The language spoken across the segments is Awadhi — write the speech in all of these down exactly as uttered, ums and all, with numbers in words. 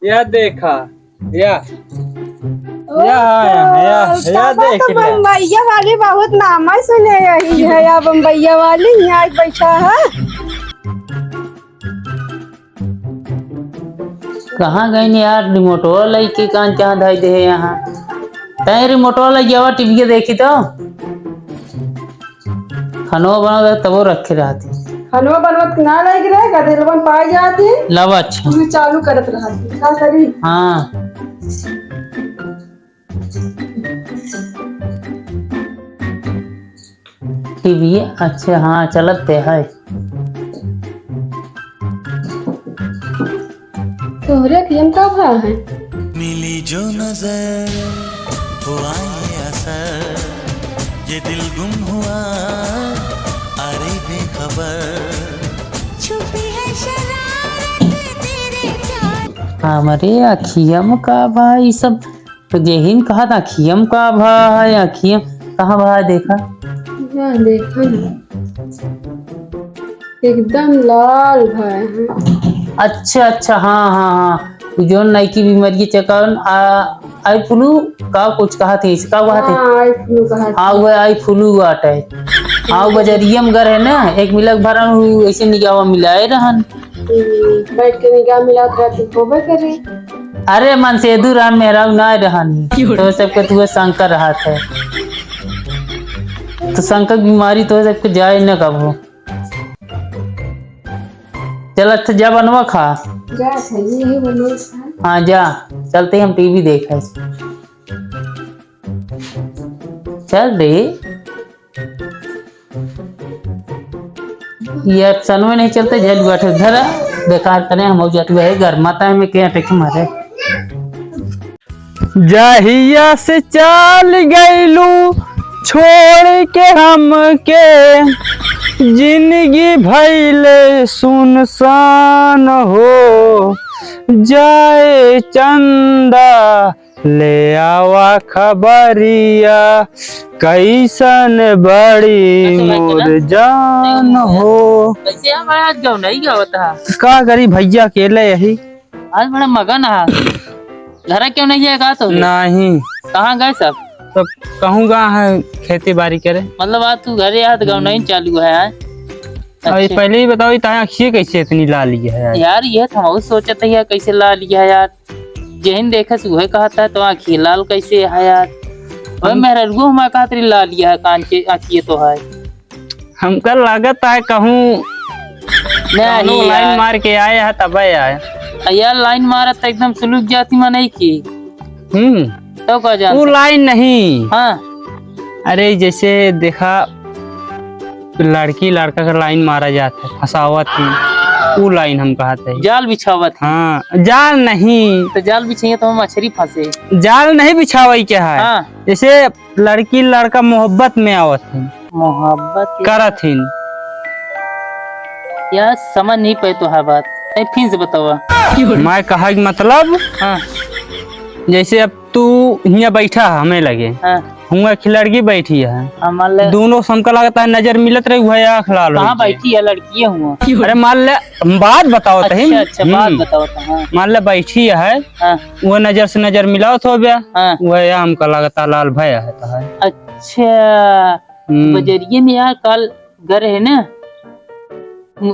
या देखा, या, ओ, या, या, या, या तबा देख तो ले। बम्बैया वाली बहुत नाम है, सुने यही है, या बम्बैया वाली यहाँ बैठा है। कहाँ गइन यार, रिमोटवा लइके कान कहाँ धइ दे है यहाँ। तैं रिमोटवा लइ गवा, टीवी देखी तो। खनवा बनवा तबो रखे रहती। खनवा बनवत ना लइके रहे, गदेलवन पाई जाती। लावा अच्छा। तू चालू करत रहती। का करी? हाँ। टीवी, अच्छा, हाँ, चलत ते है। तोहरे अखियम का भा है? मिली जो नजर, हुआ ये असर, ये दिल गुम हुआ, आ रही बेखबर। छुपी है शरारत तेरे प्यार। हमरे अखियम का भा, ई सब तो जेहिन कहा था, अखियम का भा है, अखियम कहाँ भा है, देखा? हाँ, देखा ना। एकदम लाल भा है। अच्छा, अच्छा, हाँ, हाँ, हाँ। उ जौन नइकी बीमारी के चक्कर, आ, आई फ्लू का कुछ कहा थे, इसका कहा थे? हाँ, आई फ्लू कहा थे। हाँ, वो आई फ्लू बाटे। हाँ, वो बजरिया में घर है ना, एक मिलक भरन, उ ऐसे निगाह मिलाए रहन। हम्म, बैठ के निगाह मिलावत रहती, होबे करे। अरे, मनसेधु राम मेहरारू ना रहनी, तो सबके तू शंकर रहा था। तो शंकर की बीमारी तो सबके जाए न कबो। चल, अच्छा, जा बनवा खा। जा, अच्छा, ये ही बनवा खा। हाँ, जा, चलते ही हम टीवी देखे। चल रे। ये एक्शनवे नहीं चलते, झल बैठे धरा, बेकार करे हम जात हुआ है, घर माता में क्या अटैक मारे। जहिया से चल गइलू छोड़ के हमके, जिंदगी भइले सुनसान हो। जाए चंदा, ले आवा खबरिया, कैसन बड़ी अच्छा, भाई, मोर चला। जान हो। कैसे है भाई, आज गाँव नहीं गया होता? का करी भैया, अकेले यही। आज बड़ा मगन है। घर क्यों नहीं है, का तो? नहीं। कहाँ गए सब? सब कहूँ गए हैं खेती बाड़ी करे। मतलब, आज तू घरे आ तो गाँव नहीं चालू है, हैं? अरे, अच्छा। पहले ही बताओ, ये ताया आँखिए कैसे इतनी लाली है यार? यार, ये तो हम सोचत है यार, कैसे लाली है यार? जेहिन देखस उहे कहत है, तो आँखिए लाल कैसे है यार? ओए, हम मेहररुआ हमार कहत रही लाली है, कान के आँखिए तो है। हमका लागत है कहूँ नहीं कौनो लाइन यार। मार के आए है, तबे आए। आ यार, लाइन मारत तो एकदम सुलुक जाती मनई की। हम्म। तो का जान वो सकते? लाइन नहीं। हाँ। अरे, जैसे देखा, लड़की लड़का का लाइन मारा जात है, फंसावत ही, वो लाइन हम कहत है। जाल बिछावत है। हाँ, जाल नहीं। तो जाल बिछाइए तो हम मछली फंसे। जाल नहीं बिछावई के है। हाँ। जैसे लड़की लड़का मोहब्बत में आवत है। मोहब्बत के करत हिन। यार, समझ नहीं पाए तो है बात। ए, फिर से बतावा। मैं कहा कि मतलब, हाँ। जैसे अब तू हियाँ बैठा है, हमें लगे। हाँ। हुआँ एक लड़की बैठी है। हाँ, मान ले। दोनों से हमका लगता है नजर मिलत रही, वह आँख लाल कहाँ होई बैठी है लड़की हुआँ? अरे मान ले, हम बात बताओ तही। अच्छा, अच्छा, बात हम्म। बताओ तो, हाँ। मान ले बैठी है, हाँ। वह नजर से नजर मिलाओ तो बे। हाँ। वह या हमका लगता लाल भय है तो है। अच्छा, हम्म। बजरिए में यार काल घर है ना,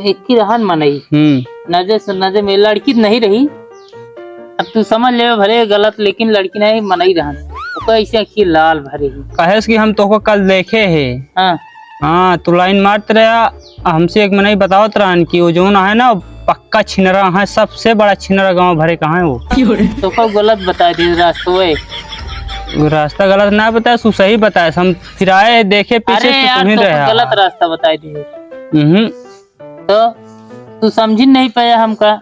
एक ही रहन मनई। हम्म। नजर से नजर में लड़की तो नहीं रही। अब तू समझ ले भले गलत, लेकिन लड़की नहीं मनई रहन। ओकर ऐसे आँखी लाल भरे ही। कहे से कि हम तोको कल देखे है। हाँ। हाँ, तू लाइन मारत रहा, हमसे एक मनई बतावत रहन कि वो जौन है ना, पक्का छिनरा है, सबसे बड़ा छिनरा गाँव भरे का है वो। तो का गलत बता दे रास्ता, ओए। वो रास्ता गलत ना बताए, तू सही बताए, हम फिर आए देखे पीछे अरे तो यार, तुम्ही तो रहे। गलत रास्ता बताए दिए। हम्म। तो तू समझी नहीं पाया हमका।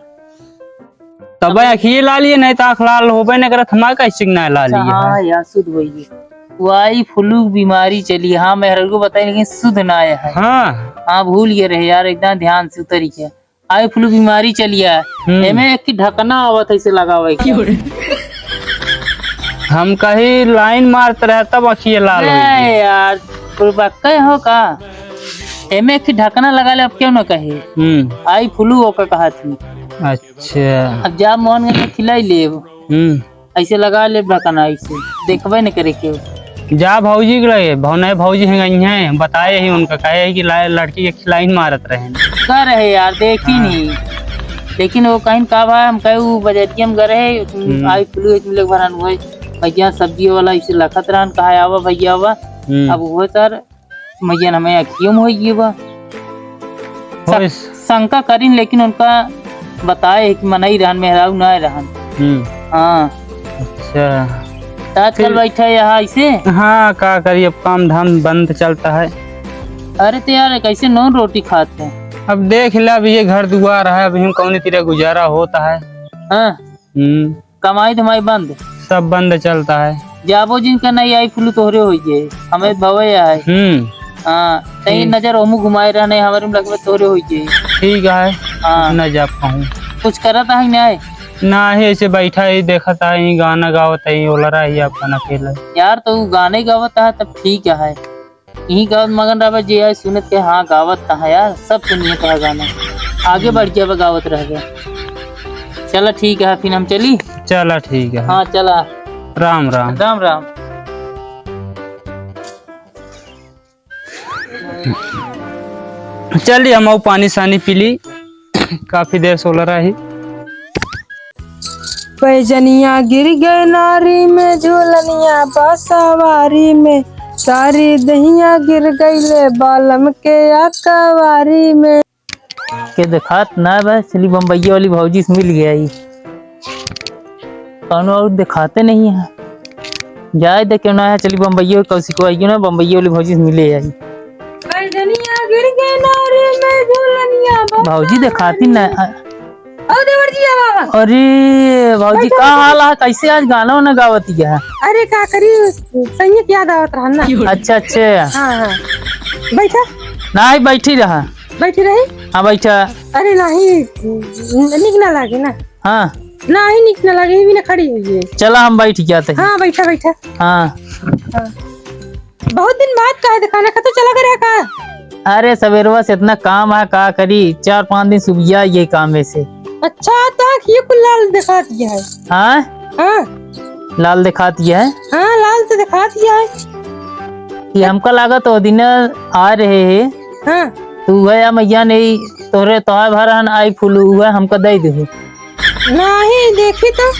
तब आँखिए लाली है, नहीं तो आँख लाल होबे न करत, हमार कैसे ना लाली अच्छा, है? हाँ यार, शुद्ध होइए। वाई फ्लू बीमारी चली, हाँ, मेहररुआ बताई, लेकिन शुद्ध ना आया है। हाँ। हाँ, भूल गए रहे यार, एकदम ध्यान से उतरी के। आई फ्लू बीमारी चली है, हम्म। एमे एक ढकना आवत है, इसे लगावे के। हम कहीं लाइन मारत रहे, तब आँखिए लाल हो गई। नहीं यार, बुड़बक्के हो का? एमे एक ढकना लगा ले, अब क्यों ना कहे? हम्म। आई फ्लू ओका कहा थी। अच्छा। अब जा मोहन के खिलाई लेब। हम्म। ऐसे लगा लेब ढकना, ऐसे देखबे न करे केहू। जा भौजी के लगे, भौने भौजी हैं, गई हैं, बताए ही उनका, कहे है कि ला-, लड़की के खिलाइन मारत रहे। कर रहे यार, देखी हाँ। नहीं। लेकिन वो कहीं का बा, हम कहे वो बजरिया में गए रहे, हम्म। आई flu एक मिले भरन हुए। भैया सब्जी वाला ऐसे लखत रहन, कहा आवा भैया आवा। हम्म। अब वो सर मैया न हमें अखियों में होई गई बा। होइस। शंका करीन, लेकिन उनका बताए कि मनई रहन, मेहरारू ना रहन। हम्म। हाँ। अच्छा। तो आजकल फिर बैठा है यहाँ ऐसे? हाँ, का करी, अब काम धाम बंद चलता है। अरे तो यार, कैसे नून रोटी खाते हैं? अब देख ले, अब ये घर दुआर है, अब हम कौन तेरा गुजारा होता है। हाँ। हम्म। कमाई धमाई बंद? सब बंद चलता है। जाबो जिनका नहीं आई flu तोहरे होई जे, हमें भवे है। हम्म। हाँ, तई ठीक। नजर ओमू घुमाए रहने, हमारे में लगभग तोहरे होई जे। ठीक है। हाँ। न जा पाऊँ। कुछ करत है नहीं? ना ही, ऐसे बैठा ही देखत है, ही गाना गावत है, ही ओलरा ही अपन अकेला। यार, तो वो गाने गावत है तब ठीक है। यही गावत मगन रहबे, जे आए सुनत के, हाँ, गावत कहाँ यार, सब सुनिए कहा गाना। आगे हम्म। बढ़ जाबे, गावत रहबे। चला ठीक है, फिर हम चली। चला ठीक है। हाँ, चला। राम राम। राम राम। चली, हम आऊ पानी सानी पी ली। काफी देर से ओलरा ही। पैजनिया गिर गए नारी में, झूलनिया बा सवारी में, सारी दहिया गिर गई ले बालम के या कवारी में। के देखात ना बा, चली बम्बैया वाली भौजी से मिल गया ई। कौनो और देखाते नहीं है। जाए दे क्यों ना है, चली बम्बैया कौशिक आइयो ना, बम्बैया वाली भौजी से मिले आई। पैजनिया गिर गए नारी में, झूलनिया बा भौजी देखाती ना। ओ देवर जी, आवा, आवा। अरे भौजी, बैठा, का बैठा। हाल है? कैसे आज गाना वाना गावत है? अरे का करी, सैया के याद आवत रहन ना। अच्छा, अच्छा। हाँ, हाँ। बैठा। नहीं, बैठी रहा। बैठी रही? हाँ, बैठा। अरे नहीं, निक ना लागे ना। हाँ। नहीं, निक ना लागे, ही भी ना खड़ी हुई है। चला, हम बैठ जाते हैं। हाँ, बैठा, बैठा। हाँ। हाँ। बहुत दिन बाद काहे दिखाना, कतो चला गया का? अरे सवेरवा से इतना काम है, का करी, चार पाँच दिन सुबिया ये काम में से। अच्छा, तो ये कुल लाल दिखात है। हाँ? हाँ। लाल दिखात है? हाँ, लाल तो दिखात है। ये हमका लागत ओ दिन आ रहे हैं। हाँ। तू वह या मैया नहीं, तोहरे तोहार भरन आई flu, वह हमका दे दे। नहीं, देखी तो।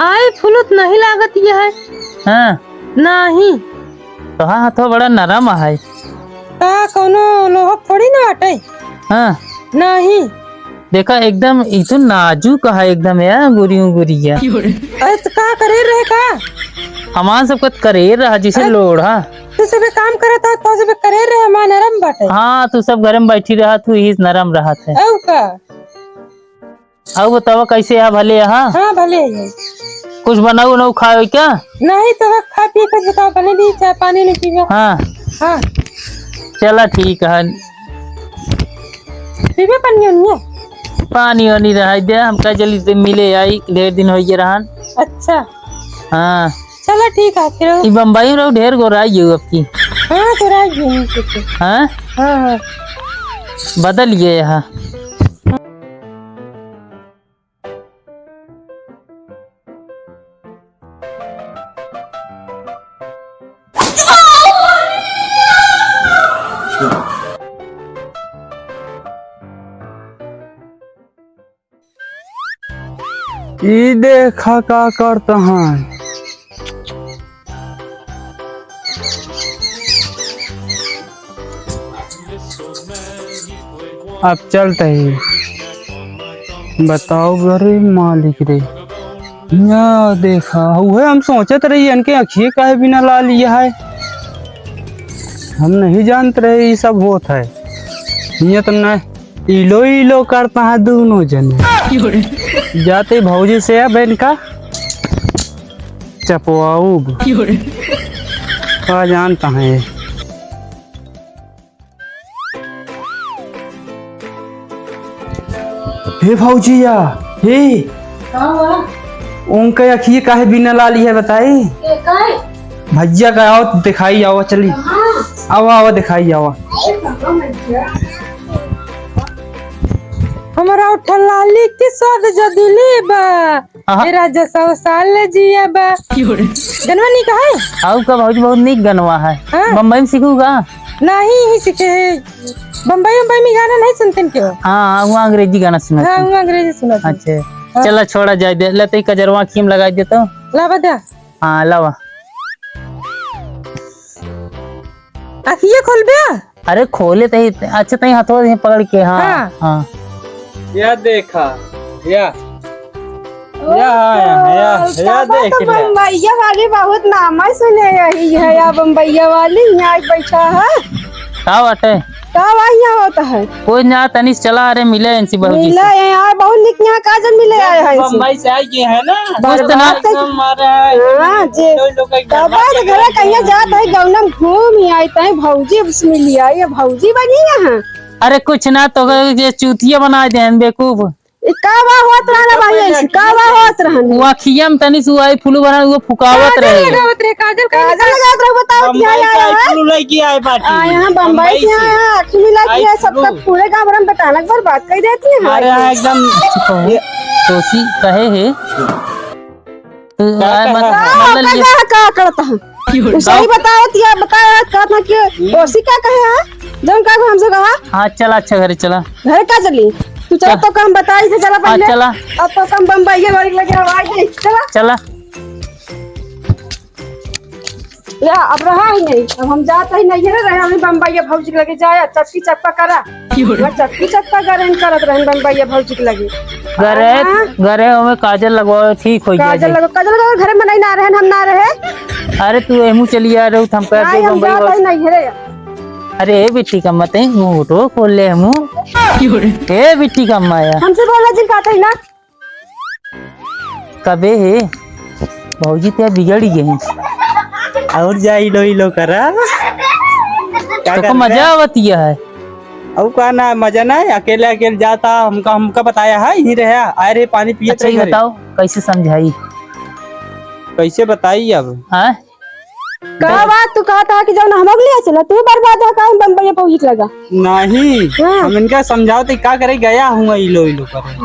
आई flu त नहीं लागत ये है। हाँ। नहीं। तोहार हाथवा बड़ा नरम है। का कौनो लोहक थोड़ी ना बाटे? हाँ। नहीं। देखा, एकदम ई तो नाजुक है एकदम यार, गुरियों गुरिया। अरे तो का करे रहे का? हमार सबका त करे रहा जैसे अरे लोढ़ा। तू सबे काम करत ह, तो सबे करे रहे, हमार नरम बाटे। हाँ, तू सब घर में बैठी रहत हूँ, इस नरम रहत है। अउ का? अउ बतावा, कैसे है, भले है? हाँ, भले है। कुछ बनाऊ उनाऊ खाए क्या? नहीं, तो खा पी के बताओ, बने दी चाय पानी नहीं पीबे? हाँ। हाँ। चला ठीक है। पीबे पानी ओनिया? पानी ओनी रहा दे, हमका जल्दी से मिले आई, ढेर दिन हो गए रहन। अच्छा। हाँ। चला ठीक है, फिर। ई बम्बई में रहो, ढेर गोराई गयो अब की। हाँ, गोराई गयो हम कुछ। हाँ? हाँ, हाँ। बदल गए यहाँ। ई देखा का करत हैं। अब चलत ही। बताओ रे मालिक रे। या देखा, उहे हम सोचत रही, इनके अखिए काहे बिना लाल है। हम नहीं जानत रहे ई सब होत है। ये तो न इलो इलो करत हैं दोनों जने। जाते भौजी से अब इनका चपवाऊब। का जानत हैं। हे भौजिया, हे। का हुआ? उनका अखिए काहे बिना लाली है बताई? के काहे? भैया का आओ दिखाई आओ चली। कहाँ? आओ आओ दिखाई आओ। अरे बाबा भैया। हमरा उठा लाली के स्वाद जदी लेबा, आहा। ए राजा सौ साल जियाबा। गनवा नीक है? आऊ का भौजी, बहुत नीक गनवा है। हाँ। बम्बई में सीखू का? नहीं, यही सीखे है। बम्बई, बम्बई में गाना नहीं सुनते हैं क्यों? हाँ, वहाँ अंग्रेजी गाना सुनत हाँ, हैं। वहाँ अंग्रेजी सुनत हैं। अच्छा। हाँ। चला, छोड़ा जाए दे। ले तो ई कजरवा अखिया में लगाई दे तो। लावा दे। हाँ, लावा। अखिया खोलबे? अरे खोले तही, अच्छा तही हथवा दे पकड़ के, हाँ, हाँ। हाँ। या देखा, या। या, या, या, या तब देख ले। बम्बैया वाली बहुत नाम है, सुने यही है, या बम्बैया वाली, यहाँ बैठा है। का बाटे? का बा यहाँ होता है? कोई ना, तनी से चला, अरे मिले इनसे बहू जी मिले से। हैं यार, बहुत निक यहाँ काजल मिले आए हैं इनसे। बम्बई से आई गए हैं ना। बहुत बात एकदम मारे हैं। हाँ, जी। दो लोग एकदम तब आज घर कहीं जात है, गौनम घूम ही आई, तई भौजी से मिली आई, ये भौजी बनी यहाँ। अरे कुछ ना, तो ये चूतिया बना दे हैं, बेवकूफ। ई का बा होत रहन भाई, ऐसे का बा होत रहन? वो अखिया में तनी से आई फुलू बना, वो फुकावत काजल रहे। लगावत रहे, काजल का काजल लगावत रहे, बताओ बम्बई क्या से आई यार? फुलू लेके आए बाटी। आ, यहाँ बम्बई बम्बई से से। आए हैं, आँख मिला के आई है, सबका फुलू। पूरे गाँव भर में बतानक भर बात कही देती है। हमारे यहाँ एकदम अच्छा, कहो। ये तोसी कहे है। तो का आए कहा मत, है? मतलब का ये कहा, का करता है? क्यों? तू सही बताओ, तिया बताया, कहत ना कि हम्म। ओसी का कहे है? जौन का हमसे कहा? हाँ, चला, अच्छा, घरे चला। घरे का चली? तू चला, चल। तो काम बताई से चला हाँ, पहले। चला। अब तो काम बम्बई के बारी लगे हवाई दे। चला। चला। या, अब रहा ही नहीं। अब हम जात ही नहीं है, रहे हमें बम्बई भौजी के लगे जाया, चक्की चप्पा करा। क्यों? मैं चक्की चप्पा करे करत रहन बम्बई भौजी के लगे। घरे, हाँ। घरे हमें काजल लगवाओ, ठीक हो जाए। काजल लगो, काजल लगो, घरे में नहीं ना रहन, हम ना रहे। अरे तू एमू चली आ रहू, हम कर नहीं, दे हम बम्बई जात भौजी। ही नहीं है रे। अरे ए बिट्टी का मत है, मुंह उठो, खोल ले हमू। क्यों रे? ए बिट्टी का माया। हमसे बोलना जिन कहते ही ना। कबे है? भौजी ते बिगड़ गए हैं। और जा इलो इलो करा। का तो कर को मजा रहा है? आवत यह है। अब का ना मजा ना है, अकेले अकेले जाता, हमका, हमका बताया है, यहीं रहा। अरे पानी पिए अच्छा, थे ये घरे। बताओ, कैसे समझाई? कैसे बताई अब? हाँ? का बात तू कहता है कि जौन हम अगले चला, तू बर्बाद है का, हम बम्बई पहुंच लगा? नहीं, हाँ। हम इनका समझाओ तो का करे, गया हूँ इलो इलो करे।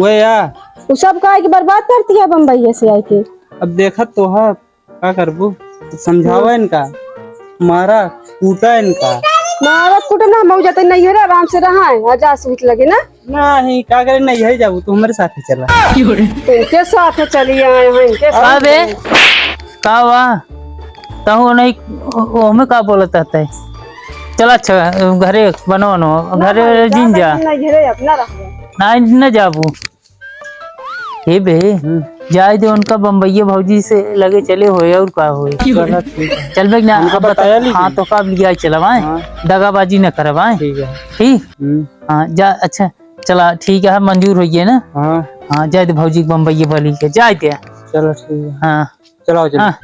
वो या। वो सब काहे के बर्बाद करती है बम्बई से आके। अब देखत तो है, का करबू? समझावा हाँ। इनका, मारा, कूटा इनका। मारा कूटा ना, मऊ जाते नहीं है रे, आराम से रहा है, आजा स्वीट लगे ना। नहीं, का करे, नहीं है जाबू, तू हमारे साथ ही चला। इनके साथ चली आए हैं, इनके साथ। अबे, का हुआ? तहु नहीं, ओ, ओ, हमें का बोलत है? चला अच्छा, घरे बनो, बनो, ना, घरे ना, जिन जा। नहीं, घरे अपना रहो। नहीं, न जाबू। हे बे, हम्म। जाए दे उनका बम्बैया भौजी से लगे चले होए और का होए। चला ठीक है। चल बे ना, उनका अब बता-, बताया लेकिन? हाँ, तो का अब लिया चला भाई। हाँ। दगाबाजी न कर भाई। ठीक है। ठीक? हम्म। हाँ, जा, अच्छा, चला ठीक है, मंजूर होइए ना? हाँ। हाँ, जाए दे भौजी के बम्बैया भली के, जाए दे। चला ठीक है। हाँ। चलाओ, चलो। हाँ।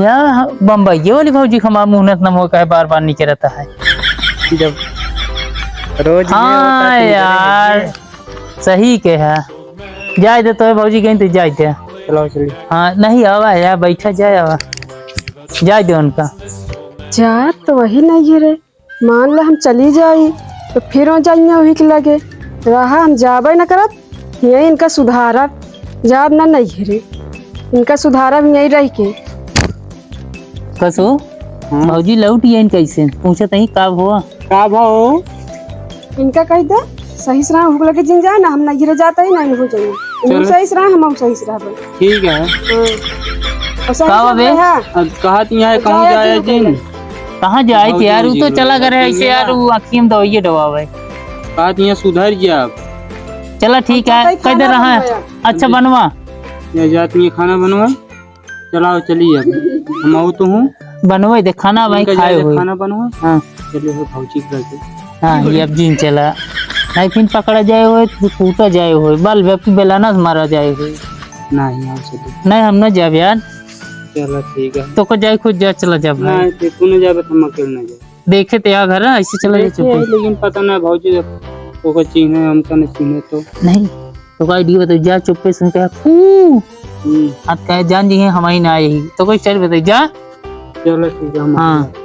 यार, हाँ, बम्बई, ये वाली भौजी हमारा मुहनत नमो का है, बार बार नीचे रहता है। जब रोज ये हाँ होता है, तो यार, इधर सही के है। जाए दे तो भौजी कहीं तो जाए दे। चलाओ, चलिए। हाँ, नहीं, आवा यार, बैठा जाए, आवा। जाए दे उनका। जा तो वही नहीं है रे। मान ले हम चली जाई, तो फिर हो जाइए वही के लगे। रहा हम जाबे न करब, यही इनका सुधारब, जाब ना नहीं रे। इनका सुधारब यही रह के। कसो, हाँ। भौजी लौट गई इनका इसे, पूछत ही का हुआ? का भाव? इनका कह दे, सही से रहा, भूख लगे जिन जाए ना, हम नहीं रे जाता ही नहीं हो जाए। चलो। सही से रहा, हम सही से रहा। ठीक है। हाँ। और सही का से बे? रहा। अब कहा तू यहाँ कहूँ जाया जाया जिन? कहाँ जाए थे यार, वो तो चला गए ऐसे यार, वो आँखी में दवाइए दबावे। कहा तू यहाँ सुधर जा। चला ठीक है, कह दे रहा है। अच्छा बनवा। या जात नहीं खाना बनवा। चलाओ, चलिए अब। हम आओ तो हूँ। बनवे दे खाना भाई, उनका खाए जाए हुए। खाना बनवा। हाँ। चलिए हो भौजी के घर से। हाँ, ये अब जिन चला। नहीं फिर पकड़ा जाए हुए, तो कूटा जाए हुए, बाल व्यापी बेलाना से मारा जाए हुए। नहीं, हम से तो। नहीं, हम ना जाब यार। चलो ठीक है। तो को जाए खुद जा, चला जा भाई। नहीं, तो तू ना जाबे तो हम अकेले ना जाए। देखे तो यार घर है, ऐसे चला जा देखे चुपे। हैं, लेकिन पता ना भौजी, ओकर चिन्हे, हमका नहीं चिन्हे तो। नहीं, तो का आइडिया बता, जा चुप्पे से कहा, "फू।" हम्म। आप कहे, "जान जी हैं, हमारी ना आई।" तो कोई चल बता, जा। चलो ठीक है, हम हाँ। आते हैं।